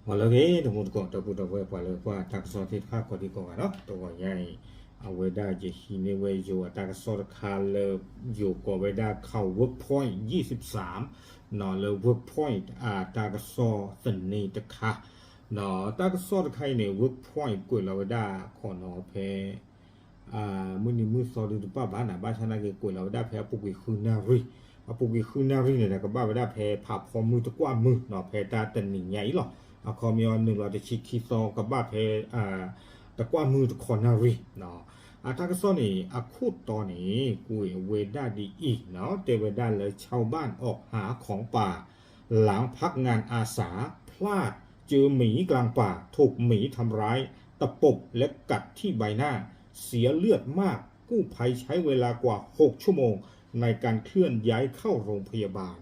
ဟါလၢအဂ့ၤ တမူတကိး ဒီပုၢ်ဒီဝဲၢ် ပှၤလၢကွၢ်တၢ်ကစီၣ်သ့ၣ်တဖၣ် ကိးဒံကိးဂၤနီၤ, တဂီၤညါအံၤ အဝဲဒၣ်ယဟံးန့ၢ်ဝဲယိၤအတၢ်ကစီၣ်တခါလၢ ယိၤကိးဝဲဒၣ် Khaw Workpoint ယံၤစံးစၢ် နီၤ လၢ Workpoint အတၢ်ကစီၣ်သန့တခါ, နီၤ တၢ်ကစီၣ်တခါအံၤန့ၣ် Workpoint ကွဲးလီၤဝဲဒၣ်ခီနီၤ ဖဲ မုၢ်နံၤမုၢ်သီဒုးတဘၣ်ဘၣ်နၤ, ဘၣ်ဆၣ်နာ်က့ၤကွဲးလီၤဝဲဒၣ်ဖဲအပူၤကွံာ်ဃုနၣ်ရံၣ်, အပူၤကွံာ်ဃုနၣ်ရံၣ်န့ၣ်ဒီး ကဘၣ်ဝဲဒၣ်ဖဲဖးဖီမုၢ်တကွၢ်မုၢ်နီၤ, ဖဲတၢ်တနံၤညါအံၤလီၤ. အခီပညီနုာ်လီၤတဆံခံသီ ကဘၣ်ဖဲ တကွၢ်မုၢ်တခီနၣ်ရံၣ်နီၤ. အတၢ်ကစီၣ်န့ၣ် အခိၣ်တီန့ၣ် ကွဲးဝဲဒၣ်ဒ်အံၤနီၤ, တဲဝဲဒၣ်လၢ ชาวบ้านออกหาของป่า หลังพักงานอาสา พลาดเจอหมีกลางป่า ถูกหมีทำร้าย ตะปบและกัดที่ใบหน้า เสียเลือดมาก กู้ภัยใช้เวลากว่า หก ชั่วโมง ในการเคลื่อนย้ายเข้าโรงพยาบาล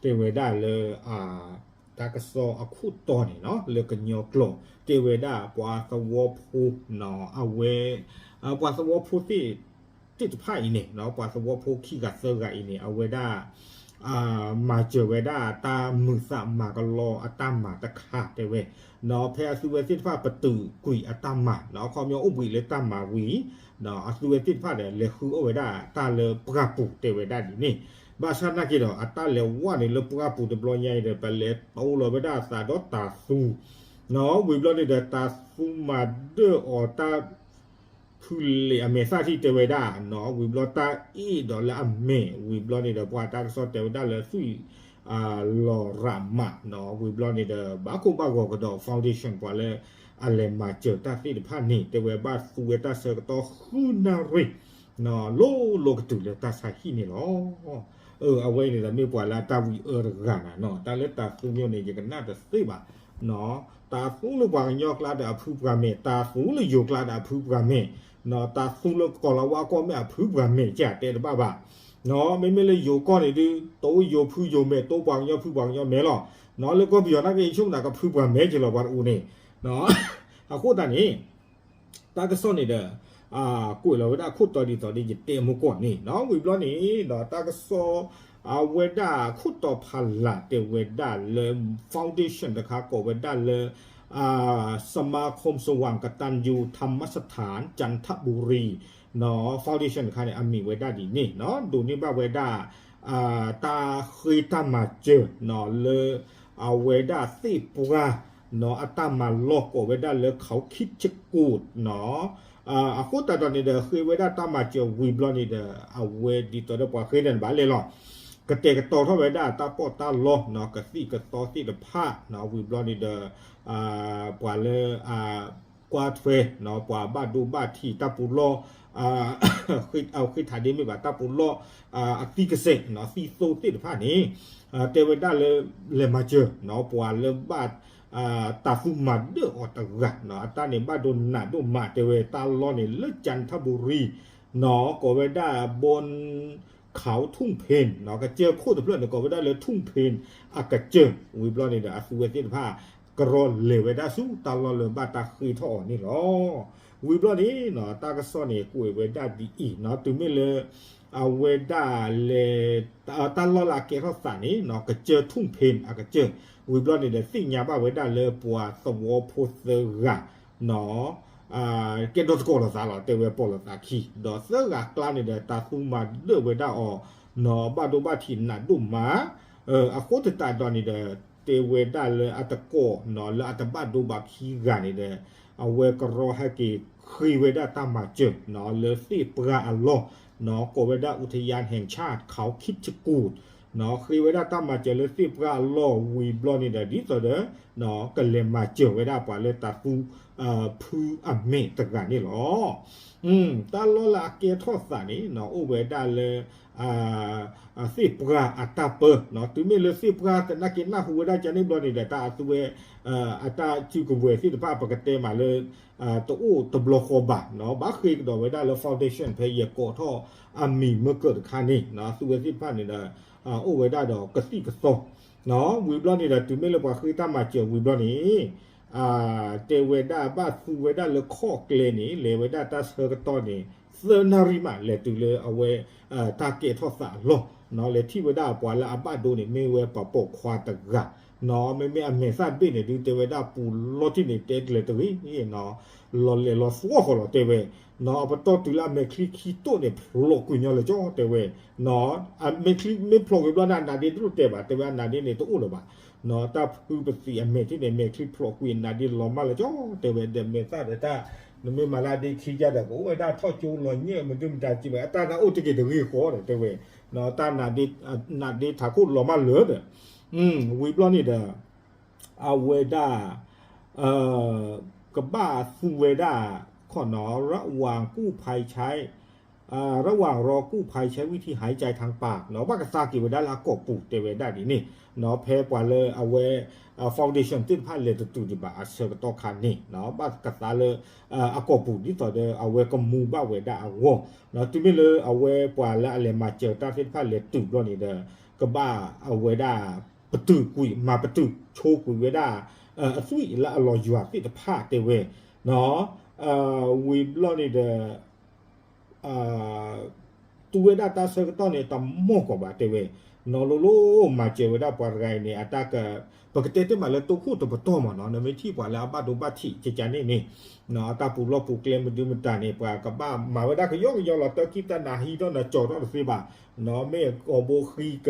တဲဝဲဒၣ်လၢ တၢ်ကစီၣ်အခိၣ်တီန့ၣ်နီၤ လၢကညီကျိာ် တဲဝဲဒၣ်ပှၤသဝီဖိနီၤ အဝဲ ပှၤသဝီဖိသ့ၣ် သ့ၣ်တဖၣ်အံၤန့ၣ်နီၤ ပှၤသဝီဖိခံဂၤသၢဂၤအံၤန့ၣ် အဝဲဒၣ် မၤစၢၤဝဲဒၣ်တၢ်မုာ်သးမၤကလီအတၢ်မၤတခါတဲဝဲနီၤ, ဖဲအသုဝဲသ့ၣ်တဖၣ်ပတုာ်ကွံာ်အတၢ်မၤနီၤ, အခီပညီအိၣ်ဘှံးလၢတၢ်မၤဝံၤ အသုဝဲသ့ၣ်တဖၣ်ဒီး လဲၤဃုအီၣ်ဝဲဒၣ်တၢ်လၢပှၢ်ပူၤတဲဝဲဒၣ်ဒ်န့ၣ်, ဘၣ်ဆၣ်နာ်က့ၤဒီး အတၢ်လဲၤဝဲန့ၣ်လၢပှၢ်ပူၤတဘျီညါအံၤဒီး ပလဲၤတိလီၤဝဲဒၣ်သးဒီးတၤသူနီၤ, ဝံၤဘျီန့ၣ်ဒီး တၤသူမၤဒၢၣ်အီၤတၢ် ဖုလ့ၣ်အမဲာ်သၣ်ထံၣ်တဲဝဲဒၣ်နီၤ, ဝံၤဘျီတၢ်အ့ၣ်ဒီးလၢအမဲာ် ဝံၤဘျီန့ၣ်ဒီး ပှၤတၢ်ကစီၣ်တဲဝဲဒၣ်လၢသွံၣ် လီၤရးမးနီၤ, ဝံၤဘျီန့ၣ်ဒီး ဘၣ်ကိၢ်ဘၣ်ဂီၤကဒီး foundation ပှၤလၢအလဲၤမၤစၢၤတၢ်သ့ၣ်တဖၣ်န့ၣ် တဲဝဲဘၣ်သူဝဲတၢ်ဆၢကတီၢ်ဃုနၣ်ရံၣ်နီၤ, လိၤလိၤကတုၤလၢတၢ်ဆါဟံၣ်န့ၣ်လီၤ. အဝဲအံၤန့ၣ်ဒီးမ့ၢ်ပှၤလၢအတၢ်ဝံအၢတဂၤနၤနီၤ, တၢ်လၢတၤသူမ့ၢ်န့ၣ် ယကနၣ်တသ့ဘၣ် တၤသူလၢပှၤကညီကျါဒီးအဖုပှၤမဲာ်, တၤသူလၢယိၤကျါဒီးအဖုပှၤမဲာ်, တၤသူလၢကီၢ်လီၤဝါကီၢ်မ့ၢ်အဖုပှၤမဲာ် ကတဲတဘၣ်ဘၣ်. မ့မ့ၢ်လၢယိၤကီၢ်န့ၣ်ဒုး တိယိၤဖုယိၤမဲာ်, တိပှၤကညီဖုပှၤကညီမဲာ်လီၤ. လၢကီၢ်ပယီၤနာ်က့ ယဆိကမိၣ်ကဖုပှၤမဲာ်က့ၤလီၤ ပှၤတအိၣ်န့ၣ်. အဃိသတးန့ၣ် တၢ်ကစီၣ်န့ၣ်ဒီး ကွဲးလီၤဝဲဒၣ်ခိၣ်တီဒ်သိးဒီး ယတဲမုၢ်ကီၢ်န့ၣ်နီၤ, ဝံၤဘျီန့ၣ်ဒီး တၢ်ကစီၣ် အဝဲဒၣ်ခိၣ်တီဖးလၢ်တဲဝဲဒၣ်လၢ foundation တခါကိးဝဲဒၣ်လၢ สมาคมสว่างกตัญญูธรรมสถานจันทบุรี နီၤ foundation တခါန့ၣ် အမံၤဝဲဒၣ်ဒ်န့ၣ်နီၤ, ဒိးန့ၢ်ဘၣ်ဝဲဒၣ် တၢ်ဃ့တၢ်မၤစၢၤနီၤ လၢ အဝဲဒၣ်သ့ၣ်ပှၢ်နီၤ အတၢ်မၤလီၢ်ကိးဝဲဒၣ်လၢ เขาคิดจะกูดနီၤ, အဃိသတးဒီးန့ၣ်ဒီး ဃ့ဝဲဒၣ်တၢ်မၤစၢၤဝံၤဘျီန့ၣ်ဒီး အဝဲဒ်သိးဒီးပှၤဃ့န့ၣ်ဘၣ်လဲၣ်လီၤ, ကတဲာ်ကတီၤထီၣ်ဝဲဒၣ်တၢ်ပီးတၢ်လီနီၤ ကသံၣ်ကသီသ့ၣ်တဖၣ်နီၤ, ဝံၤဘျီန့ၣ်ဒီး ပှၤလၢ ကွၢ်ထွဲနီၤ ပှၤဘၣ်ဒိဘၣ်ထံးတၢ်ပူၤလီၢ် ဃ့ထးဒ့မ့ၢ်ဘၣ်တၢ်ပူၤလီၢ် အသံကစဲးနီၤ သံသိသ့ၣ်တဖၣ်န့ၣ် တဲဝဲဒၣ်လၢ လဲၤမၤစၢၤနီၤ ပှၤလၢဘၣ် တၤသူမၤဒၢၣ်အီၤတဂၤနီၤ အတၢ်န့ၣ်ဘၣ်ဒိနးဒိၣ်မး တဲဝဲတၢ်လီၢ်န့ၣ်လၢ จันทบุรี နီၤ ကိးဝဲဒၣ် บนเขาทุ่งเพน နီၤ ကစၢၢ်ခိၣ်တဖျၢၣ်န့ၣ် ကိးဝဲဒၣ်လၢ ทุ่งเพน အကစၢၢ် ဝံၤဘျီန့ၣ်ဒီး အသုဝဲသ့ၣ်တဖၣ် ကရီလဲၤဝဲဒၣ်ဆူတၢ်လီၢ်လၢဘၣ်တၢ်ဃ့ထီၣ်အီၤန့ၣ်လီၤ. ဝံၤဘျီန့ၣ်နီၤ တၢ်ကစီၣ်န့ၣ် ကွဲးဝဲဒၣ်ဒ်အံၤနီၤ တုၤမ့ၢ်လၢ အဝဲဒၣ်လဲၤ တၢ်လီၢ်လၢအကဲထီၣ်သးန့ၣ်နီၤ ကစၢၢ် ทุ่งเพน အကစၢၢ် ဝံၤဘျီန့ၣ်ဒီး သ့ၣ်ညါဘၣ်ဝဲဒၣ်လၢပှၤသဝီဖိသၢဂၤနီၤ ကဲဒီသကိးလိာ်သးလီၤ တဲဝဲပိာ်လိာ်သးခံ ဒီးသၢဂၤကျါန့ၣ်ဒီး တၤသူမၤဒၢၣ်ဝဲဒၣ်အီၤနီၤ ဘၣ်ဒိဘၣ်ထံးနးဒိၣ်မး အဃိသတးဒီးန့ၣ်ဒီး တဲဝဲဒၣ်လၢအတကိးနီၤ လၢအတဘၣ်ဒိဘၣ်ထံးဂၤန့ၣ်ဒီး အဝဲကရီဟဲက့ၤဃ့ဝဲဒၣ်တၢ်မၤစၢၤနီၤ လၢသ့ၣ်ပှၢ်အလီၢ်နီၤ ကိးဝဲဒၣ် อุทยานแห่งชาติเขาคิดจะกูด နီၤ ဃ့ဝဲဒၣ်တၢ်မၤစၢၤလၢသ့ၣ်ပှၢ်အလီၢ်ဝံၤဘျီန့ၣ်ဒီး ဒ်သိးဒီး ကလဲၤမၤစၢၤဝဲဒၣ်ပှၤလၢတၤသူ ဖုအမဲာ်တဂၤန့ၣ်လီၤ. တၢ်လီၢ်လၢအကဲထီၣ်သးန့ၣ်နီၤ အိၣ်ဝဲဒၣ်လၢ သ့ၣ်ပှၢ်အတၢ်ပၢနီၤ တုၤမ့ၢ်လၢသ့ၣ်ပှၢ်သနာ်က့နၢ်ဟူဝဲဒၣ်ကန့ၣ်ဘျီန့ၣ်ဒီး တၢ်အသုဝဲ အတၢ်စုကဝဲၤသ့ၣ်တဖၣ် ပကတဲမးလၢ တအိၣ်တဘျီဃီဘၣ်နီၤ ဘၣ်ဃ့ကဒီးဝဲဒၣ်လၢ foundation ဖဲယကိးထီၣ်အမံၤမ့ၢ်ကၢၢ်တခါန့ၣ်နီၤ အသုဝဲသ့ၣ်တဖၣ်န့ၣ်ဒီး အိၣ်ဝဲဒၣ်ဒီးကသံၣ်ကသီနီၤ ဝံၤဘျီန့ၣ်ဒီး တုၤမ့ၢ်လၢပှၤဃ့တၢ်မၤစၢၤဝံၤဘျီန့ၣ် တဲဝဲဒၣ်ဘၣ်သူဝဲဒၣ်လၢခီၣ်ကျဲန့ၣ် လဲၤဝဲဒၣ်တၢ်ဆၢကတီၢ်န့ၣ် သၢနၣ်ရံၣ်မး လဲၤတုၤလၢအဝဲ တၢ်ကဲထီၣ်သးအလီၢ်နီၤ လဲၤထံၣ်ဝဲဒၣ်ပှၤလၢအဘၣ်ဒိန့ၣ် မ့ၢ်ဝဲပှၤပိာ်ခွါတဂၤ မ့မ့ၢ်အမဲာ်သၣ်တဘ့ၣ်န့ၣ်ဒုး တဲဝဲဒၣ်ပူၤလီၤထံၣ်န့ၣ် တဲကျဲၤတဂ့ၤ, လီၤလဲၤလီၤသွီဃီလီၤ တဲဝဲ, အပတီၢ်တုၤလၢအမဲာ်ချံခံတိၢ်န့ၣ် ဖျိးကွံာ်ညီလၢကၠီ တဲဝဲ, အမဲာ်ချံမ့ၢ်ဖျိးကွံာ်ဘျီန့ၣ် အနါဒ့တလိၣ်တဲဘၣ် တဲဝဲ အနါဒ့န့ၣ်တအိၣ်လၢၤဘၣ်, တၢ်ဖုပသံးအမဲာ်ထံၣ်န့ၣ် မဲာ်ချံဖျိးကွံာ် အနါဒ့လီၤမၢ်လၢကၠီ တဲဝဲ ဒီးမဲာ်သၣ်ဒီးတၢ် နမ့ၢ်မၤလၢဒ့ခံယါဒီး ကအိၣ်ဝဲဒၣ်ထီၣ်ကၠိလီၤညၣ် မဒုမတၤကံဘၣ် အတၢ်န့ၣ်အိၣ်တက့ၢ်တဂ့ၤဃီဒီး တဲဝဲ, တၢ်နါဒ့ နါဒ့ထးခိၣ်လီၤမၢ်လၢာ်ဒီး ဝံၤဘျီန့ၣ်ဒီး အဝဲဒၣ် ကဘၣ်သူဝဲဒၣ် ခီနီၤ ระหว่างกู้ภัยใช้ ระหว่างรอกู้ภัยใช้วิธีหายใจทางปาก နီၤ ဘၣ်ကသါက့ၤဝဲဒၣ်လၢအကိာ်ပူၤ တဲဝဲဒၣ်ဒ်န့ၣ် နီၤ ဖဲပှၤလၢအဝဲ foundation သ့ၣ်တဖၣ်လဲၤတတုၤဒံးဘၣ်အဆၢကတီၢ်ခါန့ၣ် နီၤ ဘၣ်ကသါလၢ အကိာ်ပူၤ ဒ်သိးဒီးအဝဲကမူဘၣ်ဝဲဒၣ်အဂီၢ် နီၤ တုၤမ့ၢ်လၢအဝဲပှၤလၢအလဲၤမၤစၢၤတၢ်သ့ၣ်တဖၣ်လဲၤတုၤဘျီန့ၣ်ဒီး ကဘၣ်အဝဲဒၣ် ပတုာ်ကွံာ် မၤပတုာ်ဆိကွံာ်ဝဲဒၣ် အသွံၣ်လၢအလီၤယွၤသ့ၣ်တဖၣ်တဲဝဲ နီၤ ဝံၤဘျီန့ၣ်ဒီး သူဝဲဒၣ်တၢ်ဆၢကတီၢ်န့ၣ် တမီၢ်ကီးဘၣ်တဲဝဲ နီၤ လိၤလိၤမၤစၢၤဝဲဒၣ်ပှၤတဂၤအံၤန့ၣ် အတၢ်က ပကတဲတ့ၢ်မးလၢတိခိၣ်တပတီၢ်မးနီၤ နမ့ၢ်ထံၣ်ပှၤလၢအဘၣ်ဒိဘၣ်ထံးကကန့ၣ်န့ၣ် အတၢ်ပူၤလီၢ်ပူၤကျဲမဒုမတၤန့ၣ် ပှၤကဘၣ်မၤဝဲဒၣ်ကယီကယီလီၤ တၢ်ခံတၢ်နၤဟံးထီၣ်နၤကၠီထီၣ်တသ့ဘၣ် နီၤ မ့ၢ်ကိာ်ဘိဃံက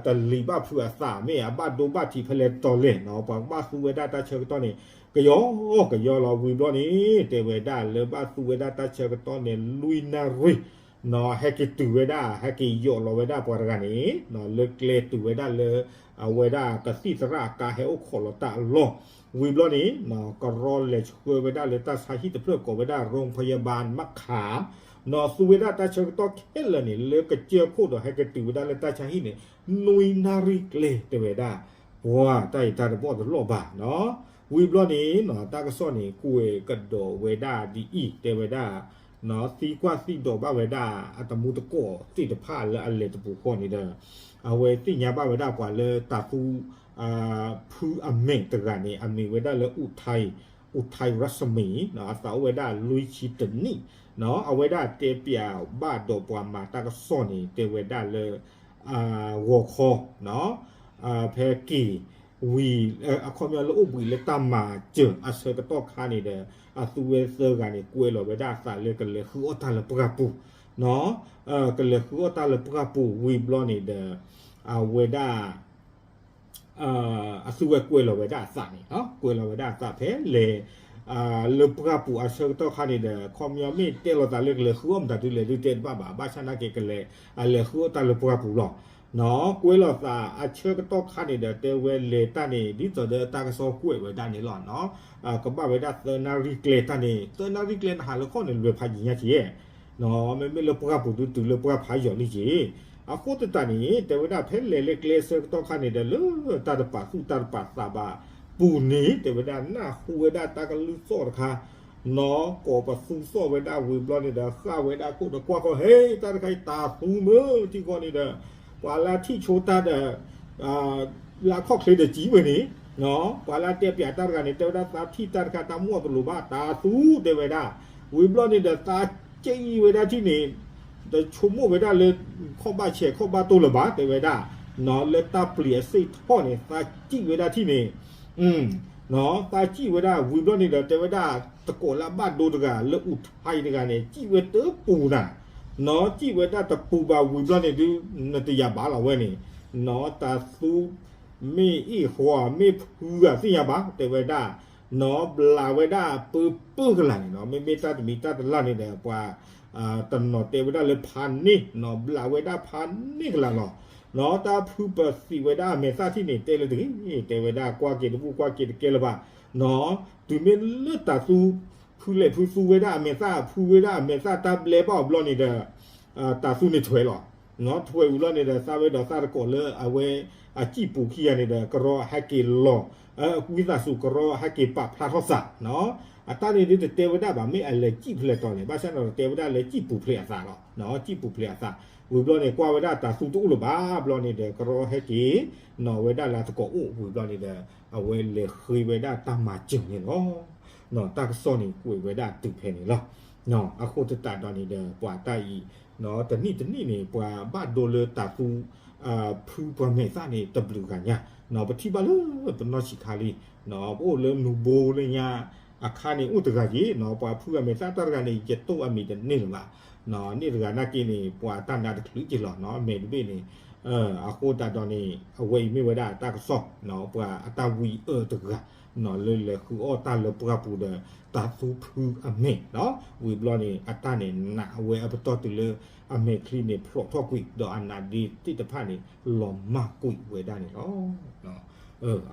တလံၤဘၣ်ဖုးအသး မ့ၢ်အဘၣ်ဒိဘၣ်ထံးဖဲလဲၣ်တီၤလဲၣ် နီၤ ပှၤကဘၣ်သူဝဲဒၣ်တၢ်ဆၢကတီၢ်န့ၣ် ကယီကယီလီၤ ဝံၤဘျီန့ၣ် တဲဝဲဒၣ်လၢဘၣ်သူဝဲဒၣ်တၢ်ဆၢကတီၢ်န့ၣ် လွံၢ်နၣ်ရံၣ် နီၤ ဟဲက့ၤတုၤဝဲဒၣ် ဟဲက့ၤယိးလီၤဝဲဒၣ်ပှၤတဂၤန့ၣ် နီၤ လၢကျဲတုၤဝဲဒၣ်လၢ အဝဲဒၣ်ကသံၣ်သရၣ်အကါဟဲအိၣ်ခိးလီၤတၢ်အလီၢ် ဝံၤဘျီန့ၣ် ကရီလဲၤဆှၢဝဲဒၣ်လၢတၢ်ဆါဟံၣ်တဖျၢၣ်ကိးဝဲဒၣ် ရိဖယဘၢၣ်မခၣ် နီၤ သူဝဲဒၣ်တၢ်ဆၢကတီၢ်ခဲလၢာ်န့ၣ် လၢကစၢၢ်ခိၣ်ဒီးဟဲက့ၤတုၤဝဲဒၣ်လၢတၢ်ဆါဟံၣ်န့ၣ် နွံနၣ်ရံၣ်ကျဲတဲဝဲဒၣ် ပှၤတၢ်အံၤတၢ်တဘီၣ်တလီၢ်ဘၣ်နီၤ ဝံၤဘျီန့ၣ် တၢ်ကစီၣ်န့ၣ် ကွဲးကဒီးဝဲဒၣ်ဒ်အံၤ တဲဝဲဒၣ် သံကွၢ်သံဒိးဘၣ်ဝဲဒၣ်အတမူတကိးသ့ၣ်တဖၣ်လၢအလဲၤတပူၤဃီန့ၣ်ဒီး အဝဲသ့ၣ်ညါဘၣ်ဝဲဒၣ်ပှၤလၢတၤသူ ဖုအမဲာ်တဂၤန့ၣ် အမံၤဝဲဒၣ်လၢ အူးထါရၣ်စမံ အသးအိၣ်ဝဲဒၣ်လွံၢ်ဆံတနံၣ် အဝဲဒၣ်တဲပၠးဘၣ်ဒီးပှၤမၤတၢ်ကစီၣ်န့ၣ် တဲဝဲဒၣ်လၢ ဂီၤခီ ဖဲက့ၤဝံၤ အခီပညီလၢအိၣ်ဘှံးလၢတၢ်မၤစၢၤအဆၢကတီၢ်ခါန့ၣ်ဒီး အသူဝဲသၢဂၤန့ၣ် ကွဲးလီၤဝဲဒၣ်အသးလၢကလဲၤဃုအီၣ်တၢ်လၢပှၢ်ပူၤ ကလဲၤဃုအီၣ်တၢ်လၢပှၢ်ပူၤဝံၤဘျီန့ၣ်ဒီး အဝဲဒၣ် အသူဝဲကွဲးလီၤဝဲဒၣ်အသးန့ၣ် ကွဲးလီၤဝဲဒၣ်အသးဖဲလဲၤ လၢပှၢ်ပူၤအဆၢကတီၢ်ခါန့ၣ်ဒီး ခီပညီမ့ၢ်တဲလီၤသးလၢကလဲၤဃုအီၣ်မတၤဒုလဲၣ်ဒုတဲတဘၣ်ဘၣ် ဘၣ်ဆၣ်နာ်က့ကလဲၤ အလဲၤဃုအီၣ်တၢ်လၢပှၢ်ပူၤလီၤ ကွဲးလီၤသးအဆၢကတီၢ်ခါန့ၣ်ဒီး တဲဝဲလဲၤတၢ်န့ၣ် ဒ်သိးဒီးတၢ်ကစီၣ်ကွဲးဝဲဒၣ်န့ၣ်လီၤ ကဘၣ်ဝဲဒၣ်သၢနၣ်ရံၣ်ကျဲတၢ်န့ၣ် သၢနၣ်ရံၣ်ကျဲနဟးလၢခီၣ်န့ၣ် လွဲၤဖးယံၤညါက့ၤ မ့မ့ၢ်လၢပှၢ်ပူၤဒုတုၤလၢပှၢ်ဖးယံၤလံက့ၤ အဃိသတးန့ၣ် တဲဝဲဒၣ်ဖဲလဲၤလၢကျဲအဆၢကတီၢ်ခါန့ၣ်ဒီး လၢတၢ်တပာ်သူၣ်တၢ်တပာ်သးဘၣ်ပူၤန့ၣ် တဲဝဲဒၣ်နၢ်ဟူဝဲဒၣ်တၢ်ကလုၢ်သီၣ်တခါ နီၤ ကိးပသူသီၣ်ဝဲဒၣ်ဝံၤဘျီန့ၣ်ဒီး ဃၣ်ဝဲဒၣ်ခိၣ်ဒီးကွၢ်ဃီ ဟဲ တၢ်တခါအံၤတၤသူမုၢ်ထံဃီန့ၣ်ဒီး ပှၤလၢအထံၣ်ဆိတၢ်ဒီး လၢအခီၣ်ချ့ဒီးစံးဝဲန့ၣ် ပှၤလၢအတဲပၠးတၢ်တဂၤန့ၣ် တဲဝဲဒၣ်သးထံၣ်တၢ်တခါတၢ်မူအတလိၤဘၣ် တၤသူတဲဝဲဒၣ် ဝံၤဘျီန့ၣ်ဒီးသးကံၣ်ဝဲဒၣ်ထံၣ်န့ၣ် တဆိကမိၣ်ဝဲဒၣ်လၢ ခီၣ်ဘၣ်ဆဲးခီၣ်ဘၣ်တိၢ်လၢၤဘၣ် တဲဝဲဒၣ် လၢတၢ်ပျံၤအစ့ၣ်ထီၣ်န့ၣ် သးကံၣ်ဝဲဒၣ်ထံၣ်န့ၣ် သးကံၣ်ဝဲဒၣ်ဝံၤဘျီန့ၣ်ဒီး တဲဝဲဒၣ် တကိးလၢအဘၣ်ဒိတဂၤ လၢအူးထါတဂၤန့ၣ် ကံၣ်ဝဲတပူၤနၤ နီၤ ကံၣ်ဝဲဒၣ်တပူၤဘၣ်ဝံၤဘျီန့ၣ်ဒုး နတယာ်ဘၣ်လီၤဝဲန့ၣ် နီၤ တၤသူ မ့ၢ်အ့ၣ်ဃီ မ့ၢ်ဖုဂၤသ့ၣ်ညါဘၣ် တဲဝဲဒၣ် နီၤ ဘျးဝဲဒၣ်ပၢပၢကလၤန့ၣ်နီၤ မ့မ့ၢ်တၢ်တမံၤတၢ်တလၢ်န့ၣ်ဒီး ပှၤ တနီၤတဲဝဲဒၣ်လၢဖးန့ၢ် နီၤ ဘျးဝဲဒၣ်ဖးန့ၢ်ကလၤလီၤ နီၤ တၢ်ဖုပသံးဝဲဒၣ်အမဲာ်သၣ်ထံၣ်န့ၣ် တဲလၢတဂ့ၤ တဲဝဲဒၣ်ကွၢ်က့ၤတဘူၣ်ကွၢ်က့ၤတကဲလၢၤဘၣ် နီၤ တုၤမ့ၢ်လၢတၤသူ ဖုလဲၣ်ဖုသူဝဲဒၣ်အမဲာ်သၣ် ဖုဝဲဒၣ်အမဲာ်သၣ်တၢ်ဘျဲဘၣ်အီၤဘျီန့ၣ်ဒီး တၤသူန့ၣ်ထွဲလီၤ နီၤ ထွဲဝံၤဘျီန့ၣ်ဒီး သးဝဲဒီးသးတကိးလၢအဝဲ အကံၣ်ပူၤခံဂၤန့ၣ်ဒီး ကရီဟဲက့ၤလီၤ ဝံသးစူၤကရီဟဲက့ၤပာ်ဖျါထီၣ်သး နီၤ အတၢ်န့ၣ်ဒုးတတဲဝဲဒၣ်ဘၣ် မ့ၢ်အလဲၤကံၣ်ဖျဲးတီၤန့ၣ် ဘၣ်ဆၣ်နီၤ တတဲဝဲဒၣ်လၢကံၣ်ပူၤဖျဲးအသးလီၤ နီၤ ကံၣ်ပူၤဖျဲးအသး ဝံၤဘျီန့ၣ် ကွၢ်ဝဲဒၣ်တၤသူတအိၣ်လၢၤဘၣ် ဘျီန့ၣ်ဒီး ကရီဟဲက့ၤ နီၤ ဝဲဒၣ်လၢတကိးအိၣ်ဝံၤဘျီန့ၣ်ဒီး အဝဲလဲၤဃ့ဝဲဒၣ်တၢ်မၤစၢၤန့ၣ်လီၤ နီၤ တၢ်ကစီၣ်န့ၣ်ကွဲးဝဲဒၣ်တုၤဖဲန့ၣ်လီၤ နီၤ အဃိသတးဒီးန့ၣ်ဒီး ပှၤတၢ်အံၤ နီၤ တနံၣ်တနံၣ်န့ၣ် ပှၤဘၣ်ဒိလၢတၤသူ ဖုပှၤမဲာ်သၣ်န့ၣ် တဘျုးဂၤညါ, ပထံၣ်ဘၣ်လၢပနီၢ်ဆံးခါလံ, ပအိၣ်လၢမုၢ်ဘိလၢညါအခါန့ၣ် အိၣ်တဂၤက့ၤ, ပှၤဖုအမဲာ်သၣ်တၢ်တဂၤန့ၣ် ယတိၢ်အမံၤတန့ၢ်လၢၤဘၣ်, န့ၣ်တဂၤနာ်က့န့ၣ် ပှၤတၢ်နါတချုးက့ၤလီၤ, အမဲာ်တဘ့ၣ်န့ၣ်, အဃိသတးဒီးန့ၣ် အဝဲအံၤမ့ၢ်ဝဲဒၣ်တၢ်ကစီၣ်, ပှၤအတၢ်ဝံအၢတဂၤ လၢလဲၤဃုအီၣ်တၢ်လၢပှၢ်ပူၤဒီး တၤသူဖုအမဲာ်လီၤ. ဝံၤဘျီန့ၣ် အတၢ်န့ၣ်နးဝဲအပတီၢ်တုၤလၢအမဲာ်ချံန့ၣ်ဖျိးထီၣ်ကွံာ် ဒီးအနးဒ့သ့ၣ်တဖၣ်န့ၣ် လီၤမၢ်ကွံာ်ဝဲဒၣ်န့ၣ်လီၤ.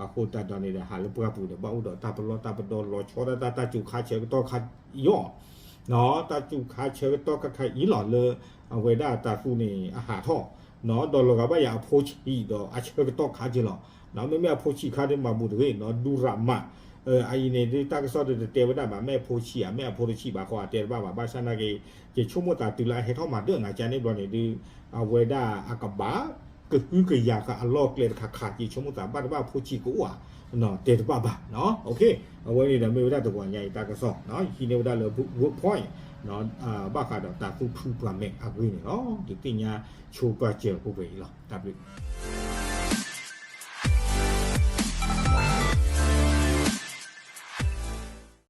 အဃိသတးဒီးန့ၣ်ဒီး ဟးလၢပှၢ်ပူၤဒီး ဘၣ်အိၣ်ဒီးတၢ်ပလီၢ်တၢ်ပဒီ လီၤဆီဒၣ်တၢ် တၢ်စူၤခါဆၢကတီၢ်ခါအံၤအီၤ, တၢ်စူၤခါဆၢကတီၢ်ခါခါအံၤလီၤ လၢအဝဲဒၣ်တၤသူန့ၣ် အဟးထီၣ် ဒီးလီၤဂာ်ဘၣ်ယၤအဖိဆံးဒီးအဆၢကတီၢ်ခါက့ၤလီၤ. မ့မ့ၢ်အဖိဆံးခါဒ်မၤဘူးတဂ့ၤ ဒူရၤမး, အအံၤန့ၣ်ဒ်တၢ်ကစီၣ်ဒ်တတဲဝဲဒၣ်ဘၣ် မ့ၢ်အဖိဆံးဧါ မ့ၢ်အဖိတဆံးဘၣ်ဃီ အတဲတဘၣ်ဘၣ် ဘၣ်ဆၣ်နာ်က့ ယဆိကမိၣ်သးတုၤလၢအဟဲထီၣ်မၤဒၢၣ်နၤကန့ၣ်ဘျီန့ၣ်ဒ် အဝဲဒၣ်အကဘၣ် ကဟုကယာ်ဃာ်အလီၢ်ကျဲတခါခါ ယဆိကမိၣ်သးဘၣ်တဘၣ်ဖိဆံးကအိၣ်ဧါ တဲတဘၣ်ဘၣ်. အဝဲန့ၣ်ဒီးမ့ၢ်ဝဲဒၣ်တဂီၤညါအံၤတၢ်ကစီၣ် ဟံးန့ၢ်ဝဲဒၣ်လၢ Workpoint ဘၣ်ဃးဒီးတၤသူဖုပှၤမဲာ်အဂ့ၢ်န့ၣ်လီၤ. ဒုးသ့ၣ်ညါဆိပာ်စၢၤပူၤပှဲၤအံၤလီၤ. တၢ်ဘျုး